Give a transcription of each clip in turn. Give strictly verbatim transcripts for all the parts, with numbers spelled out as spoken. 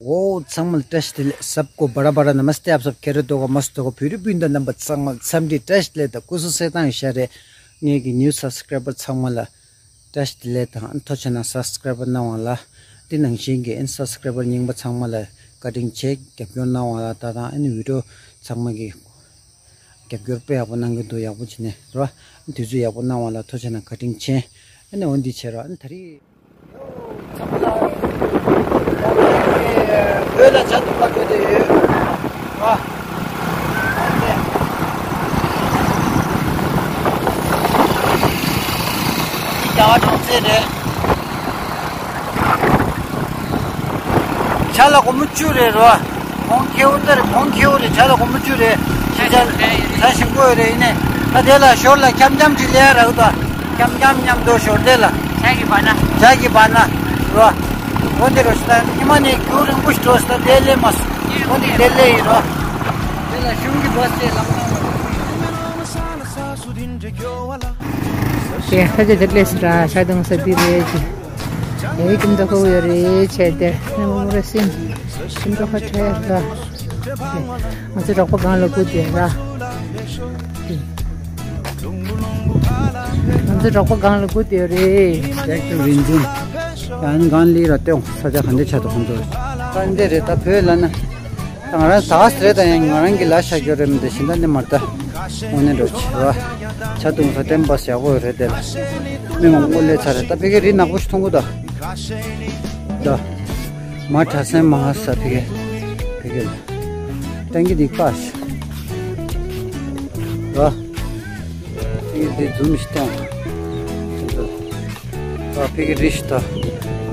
འོ་ཚང་མ་ལ་བཀྲ་ཤིས་བདེ་ལེགས། सबको बड़ा बड़ा नमस्ते, आप सब खैरियत होगा, मस्त होगा, ཕུ་རི་སྤུན་ཟླ་རྣམ་པ་ཚང་མ་འཚམས་འདྲི་བཀྲ་ཤིས་བདེ་ལེགས་དང་སྐུ་གཟུགས་གསལ་ཐང་ཡོད་ཤག་རེད། ངེད་ཀྱི་new subscriber ཚང་མ་ལ་བཀྲ་ཤིས་བདེ་ལེགས་དང་ཐུགས་རྗེ་གནང་། subscriber གནང་བ་ལ་དེ་ནང་བཞིན་གྱི་ཨན་subscriber རྙིང་པ་ཚང་མ་ལ་བཀའ་དྲིན་ཆེ། རྒྱབ་སྐྱོར་གནང་བ་ལ་ད་དང་ཨན་video ཚང་མ་གི་རྒྱབ་སྐྱོར་དཔེ་ཡག་པོ་གནང་གི་འདུག་ཡག་པོ་བྱས་ནས་རོ། དུས་ཚོད་ཡག་པོ་གནང་བ་ལ་ཐུགས་རྗེ་གནང་། བཀའ་དྲིན་ཆེ། ཨ་ནི་འོ་འདི་བྱས་རོ། ཨ་ནི་ད་རེས་བོད་ལ་ཇ་འཐུང་ག་འགྲོ་བསྡད་ཡོད། རོ། ཨ་ནི་འདི་རྒྱ་གར་གྲོང་གསེབ་རེད། ཇ་ལ་སྒོར་མོ་བཅུ་རེད་རོ། གོང་ཁེའུ་ལྟར་གོང་ཁེའུ་རེད། ཇ་ལ་སྒོར་མོ་བཅུ་རེད། ཇ་ཇ་ཞིམ་པོ་ཡོད་རེད། ཡིན་ནའི་ད་དེ་ལ་ཞོར་ལ་འཁྱམ་འཁྱམ་ཅིག་ལས་རག་ད། འཁྱམ་འཁྱམ་མཉམ་དུ་ཞོར་དེ་ལ་ཇ་གི་བ་ན། ཇ་གི་བ་ན་རོ། འོ་འདི་རོ་ཞིག་ད་ཉི་མ་ནས་རྒྱུ་རིང་པོ་ཞིག་འགྲོ་ཞིག་ད་དེ་ལས་མ་སོང་། འོ་འདི་དེ་ལས་ཡིན་རོ། དེ་ལ་གཞུང་གི་བ་སེ་ལམ་ཁ་མ་རོ། དེ་ས་ཆ་དེ་ལས་སི་ར་ཤ་དང་ས་དེ་རེད་ཅི། ཨེ་ཀུན་ཏུ་ཁོ་ཡོད་རེད་བྱས་ཏེ་ནི་མོ་ར་སིན་ཀུན་ཏུ་ཁོ་ཁྲེ་ར། ང་ཚོ་གྲོགས་པོ་སྒང་ལ་སྐུ་དེ་ར། ང་ཚོ་གྲོགས་པོ་སྒང་ལ་སྐུ་དེ་རེད། ཀྲེག་ཏོར་རིན་འཛིན། ཡང་ནི་སྒང་ལི་ར་སྟོན་ས་ཆ་ག་འདྲ་ཆགས་འདུག་ཁོང་ཚོ། ད་འདི་རེད་ད་བོད་ལ་ན། ང་རང་ཟ་ཟེར་དང་ཡང་ང་རང་གི་ལ་ཤ་སྐྱོར་རེད་མི་འདུག་ཤིང་ད་ནི་མར་ད་དངོས་གནས་འགྲོ་ཆེ་བ། ཇ་འཐུང་ས་ཏེམ་པ་ཡག་པོ་རེད་དེ་ལ། མི་མང་པོ་སླེབས་ཚར་རེད། ད་ཕ་གི་རི་ནག་པོ་ཞིག་མཐོང་གི་འདུག་ད་མ་ཁྲ་སེན་མ་ཧ་ས་ཕ་གི་ཕ་གི་ལ་ཏན་གི་འདི་ཀ་ཤ་ད་ཕ་གི་འདི་འཛུམ་ཞིག་བཏང་། ཨ་ཕ་གི་རི་ཤི་ད།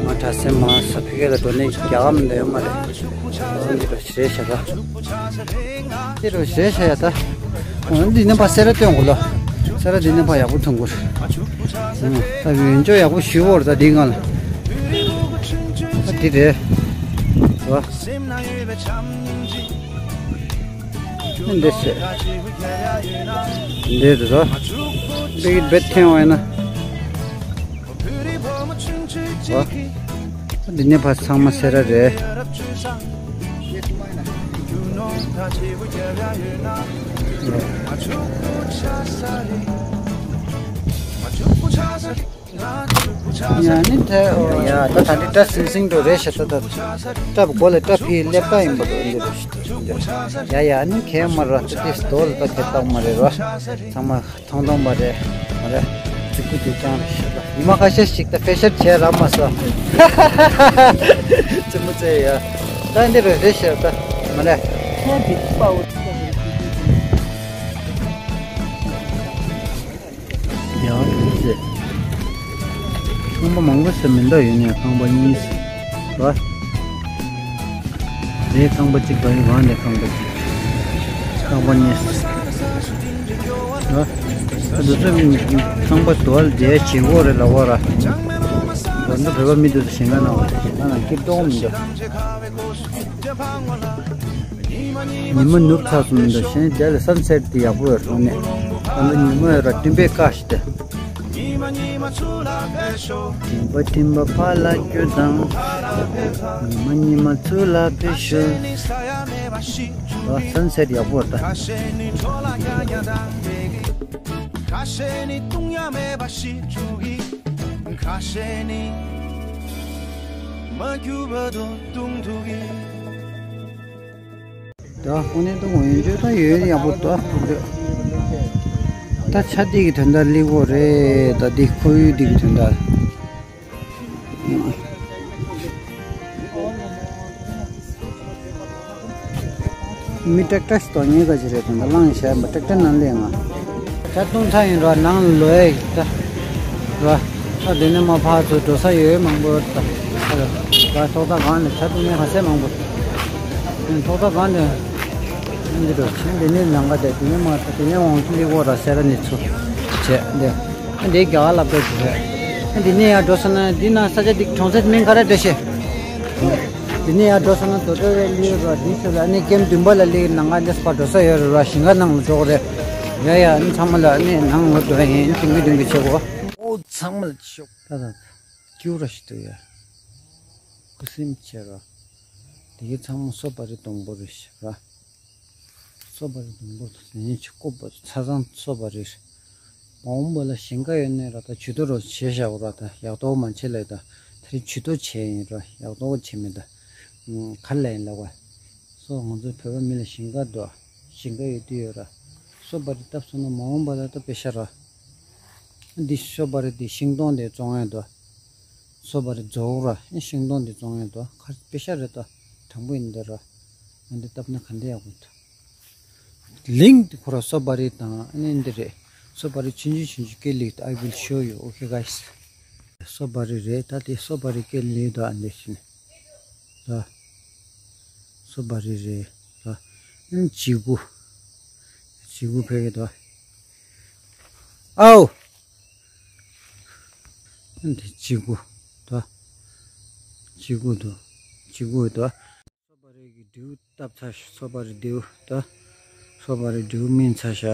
ང་གྲྭ་སེམས་མ་ས་ཕ་གི་ལ་འགྲོ་ནས་རྒྱ་གར་མི་འདྲ་ཡོད་མ་རེད། འདི་རུ་ཞེ་ཤ་ད། འདི་རུ་ཞེ་ཤ་ཡ་ད། འོ་འདི་ནས་ཕ་སེ་ར་སྟོན་གོ་ལ། སེ་ར་འདི་ནས་ཕ་ཡག་པོ་མཐོང་གོ། ད་ཡོན་ཅོ་ཡག་པོ་ཞུ་བོར་ད་འདི་ང་ལ། ད་འདི་རེད། བ། འདི་ཟེར། འདི་རེད་རོ། འདི་གི་བེད་འཐེན་བ་ཡིན་ན། འོ། འདི་ནས་ཕར་ཚང་མ་སེ་ར་རེད། ཡ་ནི་དེ་ཡ་ད་ད་འདི་སྐྲ་སིང་སིང་འགྲོ་རེད་ཤག་ད་ད་སྐྲ་མགོ་ལ་སྐྲ་ཕི་ལེབ་ཀ་ཡིན་པ་འདུག་འདི་རེད་ཤག་ཡ་ཡ་ནི་ཁེ་མ་ར་ད་དེ་སྟོད་ལ་ད་ཁེ་བཏང་མ་རེད་རོ། ཚང་མ་མཐོང་མཐོང་པ་རེད་མ་རེད། ཙི་གུ་དེ་ཀྱང་རེད་ཤག་ད་ཉི་མ་ཁ་ཤས་ཤིག་ད་ཕེ་ཤར་བྱས་ར་མ་སོ། ཙི་མོ་ཙེ་ཡ། ད་འདི་རེད་རེད་ཤག་ད་མ་རེད། ཡང་ཡོད་ཟེར། ཁང་པ་མང་པོ་ཟེར་མི་འདུག་ཡོད་ནས་ཁང་པ་གཉིས་ཟེར། རེད་ཁང་པ་གཅིག་དང་ཡང་ནས་ཁང་པ་གཅིག་ཁང་པ་གཉིས་ཟེར། ད་དུ་ཚོད་ཁང་པ་དོལ་རྒྱལ་བྱེད་སྒོ་རེད་ལ་བ་ར། དོན་དུ་བོད་པ་མི་འདུག་ཟེར་ཞིང་ཁ་ནང་བ་ཞིང་ཁ་ནང་སྐྱིད་ཏོང་མི་འདུག་ཉི་མ་ནུབ་ཚར་སོང་མི་འདུག་ཞེས་དེ་ལ་སན་སེཊ་དེ་ཡག་པོ་ཡོད་རུང་ནས་ཨ་ནི་ཉི་མ་ཡོད་ར་སྤྲིན་པའི་ཀ་ཞིག་སྟེ། ཉི་མ་ཉི་མ་ཚུར་ལ་ཕེབས་ཤོག་སྤྲིན་པ་སྤྲིན་པ་ཕར་ལ་སྐྱོད་དང་། ཉི་མ་ཉི་མ་ཚུར་ལ་ཕེབས་ཤོག་ཨ་སན་སེཊ་ཡག་པོ་ད། ཁ་ཤས་ནི་ལྟུང་ཡ་མེད་པ་ཞིག་བྱུང་གི་ཁ་ཤས་ནི་མ་གྱུར་པ་དུ་ལྟུང་ཐུབ་གི་ད་དངོས་གནས་ད་ངོ་ཡོན་ཆོད་ད་ཡོད་ཡག་པོ་ད་ཕུག་རེད། ད་ཆ་འདི་གི་དོན་དག་ལི་གོ་རེད། ད་འདི་ཁོར་ཡུག་འདི་གི་དོན་དག་མི་ཏྲེག་ཏྲེ་སྟོང་ཉེ་ག་ཅི་རེད་དང་ད་ལངས་བྱས་མ་ཏྲེག་ཏྲེ་ནང་ལས་ང་ཆ་བཏུང་ཚར་ཡིན་ར་ནང་ལོས་ད་ར་ཨ་དེ་ནས་མ་ཕར་ཚུར་འགྲོ་ས་ཡོད་མང་པོ་ད་ཨ་ར་ཐོག་ད་གང་ནས་ཆ་བཏུང་ཡ་ག་ཚད་མང་པོ་ཐོག་ད་གང་ནས་འདི་རུ་ཆེན་དེ་ནས་ནང་ག་དེ་དེ་ནས་མ་དེ་ནས་འོང་ཚུལ་ལི་གོ་ར་སེ་ར་ནས་ཚུར་བྱས་འདི། ཨ་འདི་རྒྱ་གར་ལབ་པའི་ཞིག་རེད། ཨ་འདི་ནས་ཡར་འགྲོ་སོང་ན་འདི་ན་ས་ཆ་འདི་གྲོང་གསེབ་མིང་ག་རེ་འདྲ་ཤེས། འདི་ནས་ཡར་འགྲོ་སོང་ན་དོ་དོ་བའི་ལི་ར་འདི་ཚོ་ལ་ཨ་ནི་ཀེམ་བདུན་པ་ལ་ལི་ནང་ག་འདི་སྤ་འགྲོ་ས་ཡོད་རེད་ར་ཞིང་ཁ་ནང་ལ་འགྲོ་གི་རེད། ཡ་ཡ་ཨ་ནི་ཚང་མ་ལ་ཨ་ནི་ནང་ལ་འགྲོ་ཡིན་ཅིག་མི་བདུན་གི་ཆེ་གོ་ཨོ་ཚང་མ་ལ་ཤོག་ད་ད་སྐྱུར་ར་ཞིག་འདུག་ཡ། ཁུ་སིམ་ཆེ་ར། དེ་གའི་ཚང་མ་སོ་པ་རི་སྡོང་པོ་རེད་ཤག་ར། སོ་པ་རི་སྡོང་པོ་དེ་ཉིད་ཅིག་བཀོད་པ་ཚ་ཚང་སོ་པ་རི་རེད། མ་འོངས་པ་ལ་ཞིང་ཁ་ཡོད་ནའི་ར་ད་ཇུས་གཏོགས་རོགས་བྱས་བཞག་ར། ད་ཡག་ཐོག་མ་བྱས་ལ་ད་དེ་རིང་ཇུས་གཏོགས་བྱས་ཡིན་ར། ཡག་ཐོག་བྱས་མེད་ད། ག་ལ་ཡིན་ལ་བ། སོ་ང་ཚོ་བོད་པ་མི་ལ་ཞིང་ཁ་འདུག་ཞིང་ཁ་ཡོད་དུས་ཡོད་ར། སོ་པ་རི་བཏབ་སོང་ན་མ་འོངས་པ་ལ་ད་པེ་ཤ་ར། འདི་སོ་པ་རི་འདི་ཤིང་སྡོང་དེ་བཙོང་ཡ་འདུག་སོ་པ་རི་རྫོགས་ར་ཤིང་སྡོང་དེ་བཙོང་ཡ་འདུག་ཁ་པེ་ཤ་རེད་ད། དྲང་པོ་ཡིན་འདི་ར། ང་འདི་བཏབ་ན་ག་འདྲ་ཡག་པོ་འདུག་ལིང་དེ་ཁོ་ར་སོ་པ་རི་དང་ཨ་ནི་འདི་རེད། སོ་པ་རི་ཆུང་ཆུང་ཆུང་ཆུང་སྐད་ལིག I will show you, okay guys. སོ་པ་རི་རེད་ད། དེ་སོ་པ་རི་སྐད་ལིག་དང་ཨ་འདི་ཤིན། ད། སོ་པ་རི་རེད་ད། ཨ་ནི་ཇི་གུ། ཇི་གུ་ཕེ་གི་ད། ཨའོ། ཨ་ནི་ཇི་གུ་ད། ཇི་གུ་ད། ཇི་གུ་ད། སོ་པ་རི་གི་འབྲས་བུ་བཏབ་ཚར་ཤག་སོ་པ་རི་འབྲས་བུ་ད། སོ་པ་རི་འབྲས་བུ་སྨིན་ཚར་ཤག་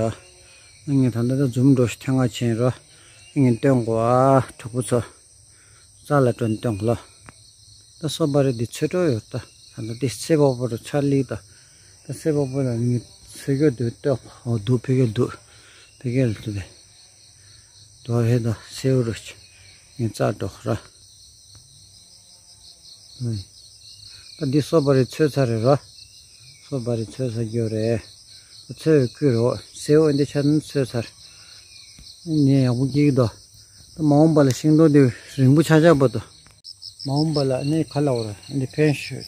ཨ་ངས་ད་ལྟ་ད་འཛུམ་འགྲོ་ཤག་ཐེངས་ང་ཆེན་ར། ཨ་ངས་སྟོན་གོ་ཨ་གྲོགས་པོ་ཚོ། རྩ་ལ་སྤྲོད་སྟོན་གོ་ལ། ད་སོ་པ་རི་འདི་ཚོས་འགྲོ་ཡོད་ད། ད་ལྟ་འདི་སེ་བ་པོ་རུ་ཆ་ལི་ད། ད་སེ་བ་པོ་ལ་ངས་ཚོས་རྒྱུ་འདུག་སྟོན་ཨོ་འདུག་ཕེ་གེ་འདུག་ཕེ་གེ་ལ་འདུག་ལེ། དོ་ཧེ་ད་སེའུ་རུ་ཆ་ངས་རྩ་འགྲོ་ར། ད་འདི་སོ་པ་རི་ཚོས་ཚར་རེད་ར། སོ་པ་རི་ཚོས་ཚར་རྒྱུ་རེད། ཚོས་བཀུར་རོགས་སེའུ་འདི་ཆ་ནི་ཚོས་ཚར། ངས་ཡག་པོ་སྐྱེ་གི་འདུག་ད་མ་འོངས་པ་ལ་ཤིང་སྡོང་འདི་རིང་པོ་ཆགས་ཆགས་པ་འདུག་མ་འོངས་པ་ལ་ནི་ག་ལ་བར་འདི་ཕན་ཤོས།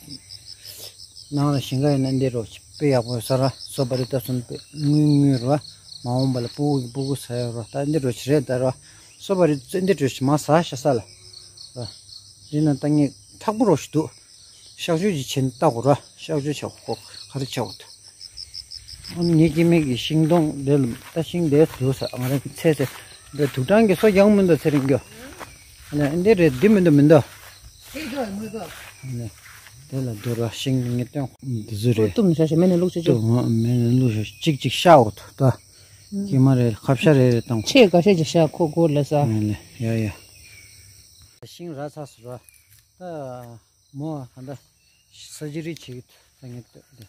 ནང་ལ་ཞིང་ཁ་ཡིན་ན་འདི་རོགས་དཔེ་ཡག་པོ་ས་ར་སོ་པ་རི་ད་སོན་པའི་དངུལ་དངུལ་ར། མ་འོངས་པ་ལ་སྤུ་གུ་སྤུ་གུ་ས་ཡོད་ར། ད་འདི་རོགས་རེད་ད་ར། སོ་པ་རི་འདི་རོགས་མ་ཟ་ཤ་ས་ལ། ར། འདི་ན་ད་ངས་མཁྲེགས་པོ་རོགས་འདུག་ཤག་ཆུ་ཅིག་བྱིན་ལྟ་གོ་ར། ཤག་ཆུ་ཆག་གོ་ག་རེ་ཆག་གོ་ད། ཨ་ནི་ངའི་སྐྱེ་དམན་གྱི་ཤིང་སྡོང་འདི་ལ་ད་ཤིང་འདི་འདུག་ས་ང་རང་གི་ཚེ་ཚེ་འདི་དུག་སྦྲང་གི་སོ་ཡང་མི་འདུག་ཚེ་རིང་རྒྱུ། ཨ་ནི་འདི་རེད་འདི་མི་འདུག་མི་འདུག་ཨ་ནི་དེ་ལ་འདུག་ར་ཤིང་ངས་སྟོན་འདི་ཚོ་རེད། གཏུམ་ཤ་ཤ་མེ་ནས་བླུགས་ཆ་ཆོ། གཏུམ་མེ་ནས་བླུགས་ཤ་ཅིག་ཅིག་ཤ་འོ་ད། ཀྱེ་མ་རེད་ཁ་བཤད་རེད་རེད་དང་། ཆེ་ག་ཤ་ཅིག་ཤ་ཁོ་གོ་ལ་ས། ཡ་ཡ། ཤིང་ར་ཚ་སུ་ར། ད་མོ་ཧ་ད། ས་ཇི་རི་བྱེད་ཀྱི་ད་ངས་ལྟོས་ཏེ།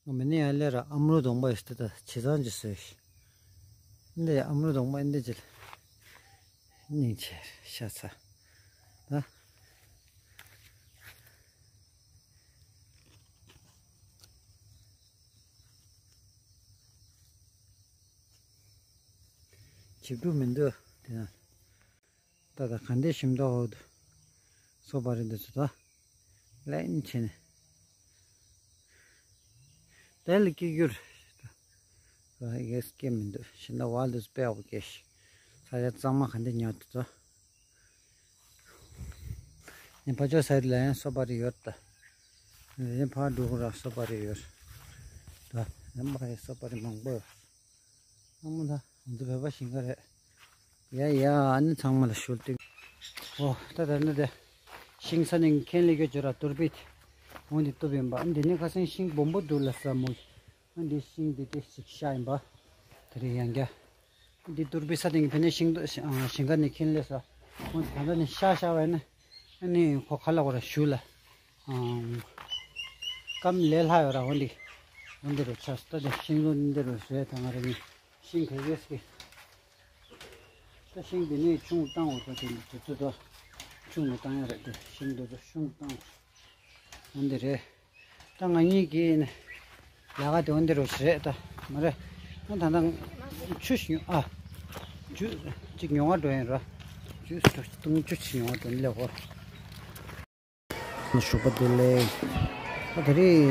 ང་མི་ནི་ཡ་ལེ་ར་ཨམ་རུ་གདོང་པ་ཡི་སྟེ་ད་བྱེད་སྟངས་ཅི་ཟེར། འདི་ཨམ་རུ་གདོང་པ་འདི་ཅི་ལ། སྙིང་ཆེ་ཤ་ཚ། ད། བྱེད་དུ་མི་འདུག་དེ་ན། ད་ད་ག་འདྲས་ཞིམ་མདོག་འོ་དུ། སོ་པ་རི་འདི་ཚོ་ད། ལན་ཆེ་ནས། དེ་ལ་སྐྱེ་རྒྱུར། ད་ཡེ་སྐྱེ་མི་འདུག་ཤིང་ད་བ་འདི་ཚོ་དཔེ་ཡག་པོ་སྐྱེ་ཤི། ས་ཆ་གཙང་མ་ག་འདྲས་ཉག་འདུག་ད། ནི་ཕ་ཆོས་ས་རི་ལ་ཡང་སོ་པ་རི་ཡོད་ད། ནི་ཕ་འགྲོ་གི་ར་སོ་པ་རི་ཡོད། ད་ནི་མ་ཡི་སོ་པ་རི་མང་པོ་ཡོད། ཨ་མ་ད་ང་ཚོ་བོད་པ་ཞིང་ཁ་རེད། ཡ་ཡ་ཨ་ནི་ཚང་མ་ལ་ཤུལ་ཏིག་ཨོ་ད་ད་ནི་དེ། ཤིང་ས་ནི་ཁེན་ལི་གོ་ཅོ་ར་ཏུར་པི་ཏི། འོ་འདི་ཏུབ་ཡིན་པ་འདི་ནི་ཁ་སང་ཤིང་སྦོམ་པོ་འདུག་ལ་ས་མོ། འདི་ཤིང་འདི་དེ་ཞིག་ཤ་ཡིན་པ། དེ་རིང་ཡང་རྒྱ། འདི་ཏུར་པི་ས་སྟེང་གི་ཕན་ནས་ཤིང་ཏུ་ཤིང་ཁ་ནས་ཁྱིན་ལས་ས། འོན་ད་ལྟ་ནས་ཤ་ཤ་བས་ན། ཨ་ནི་ཁོ་ཁ་ལ་བ་ར་ཞུ་ལ། སྐམ་ལས་ལྷ་ཡོད་ར་འོན་འདི། འོན་འདི་རུ་ཆ་ས་ད་དེ་ཤིང་ལོ་འདི་རུ་རེད་ད་ང་ར་ནི་ཤིང་ག་གེ་སི་གི། ད་ཤིང་འདི་ནས་ཆུང་བཏང་འོ་ད་དེ་འདི་དུས་ཚོད་ད་ཆུང་ངུ་བཏང་ཡ་རེད་དེ་ཤིང་འདི་ཚོ་ཆུང་བཏང་འོ་འདི་རེད། ད་ང་གཉིས་ཀྱིས་ནི་ལས་ཀ་དེ་འོ་འདི་རུ་བྱེད་རེད་ད་མ་རེད། ད་ད་ད་ཆུ་ཞིག་ཉོ་ཨ་ཆུ་གཅིག་ཉོ་བ་འགྲོ་ཡིན་ར་ཆུ་སྟོང་ཆུ་ཞིག་ཉོ་བ་འགྲོ་ནི་ལས་གོ་ཞོགས་པ་བདེ་ལེགས། ད་དེ་རིང་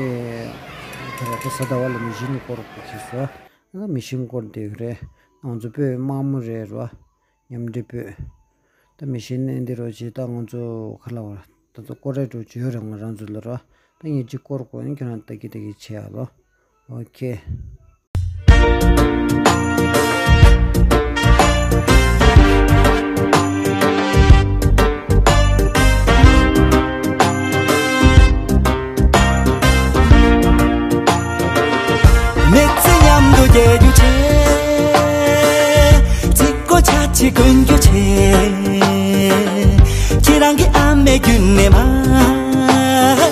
དེ་ར་དེ་ས་ཟླ་བ་ལ་མི་བཞི་ནི་སྐོར་གོ་ཤེས་སོ། ད་མི་བཞི་སྐོར་དེ་རེད། ང་ཚོ་བོད་དམག་མི་རེད་ར། མཉམ་འབྲེལ་པོས། ད་མི་ཤེས་ནས་འདི་རོ་ཅིག་ད་ང་ཚོ་ཁ་ལ་བར་ད་ཚོ་ཀོ་རེ་འགྲོ་བྱོས་ར་ང་རང་ཚོ་ལ་ར། ད་ངས་ཅིག་སྐོར་གོ་ཡིན་ཁྱོད་རང་ལྟ་གི་ལྟ་གི་བྱེད་ཡ་ལོ། ཨོ་ཁེ། མི་ཚེ་མཉམ་དུ་རྒྱལ་རྒྱུ་ཆེ། ཚིག་གོ་ཆ་ཆེ་གོན་རྒྱུ་ཆེ། ཁྱེད་རང་གི་ཨ་མའི་རྒྱུད་ནས་མ།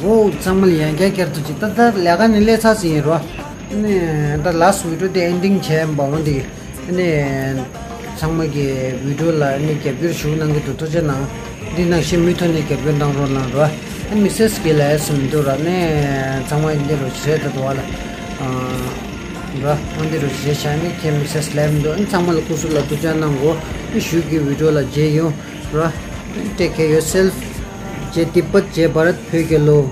འོ་ཚང་མ་ལ་ཡང་བསྐྱར་བསྐྱར་དུ་ཅིག་ད་ལྟ་ལས་ཀ་ནི་ལས་ཚར་ཟིན་ཡིན་རོ། ནི་ད་last video དེ་ending བྱས་འབའ་འོ་འདི། ནི་ཚང་མ་གི་video ལ་ནི་རྒྱབ་སྐྱོར་ཞུ་གནང་གི་འདུག་ཐུགས་རྗེ་གནང་། འདི་ནང་བཞིན་མུ་མཐུད་ནས་རྒྱབ་སྐྱོར་གནང་རོགས་གནང་རོ། ཨ་མི་སེ་སི་གི་ལ་ཡ་སུ་མི་འདུག་ར། ནི་ཚང་མ་འདི་རུ་བྱེད་ད་དུ་བ་ལ། ར་འོ་འདི་རུ་བྱེད་བྱ་ནི་ཁྱེད་མི་སེ་སི་ལ་ཡ་མི་འདུག་ཨ་ཚང་མ་ལ་སྐུ་གཟུགས་ལ་ཐུགས་རྗེ་གནང་གོ། ཨ་ཞུ་གི་video ལ་མཇལ་ཡོང་ར། Take care yourself. Jai Tibetan, Jai Bharat, བོད་རྒྱལ་ལོ།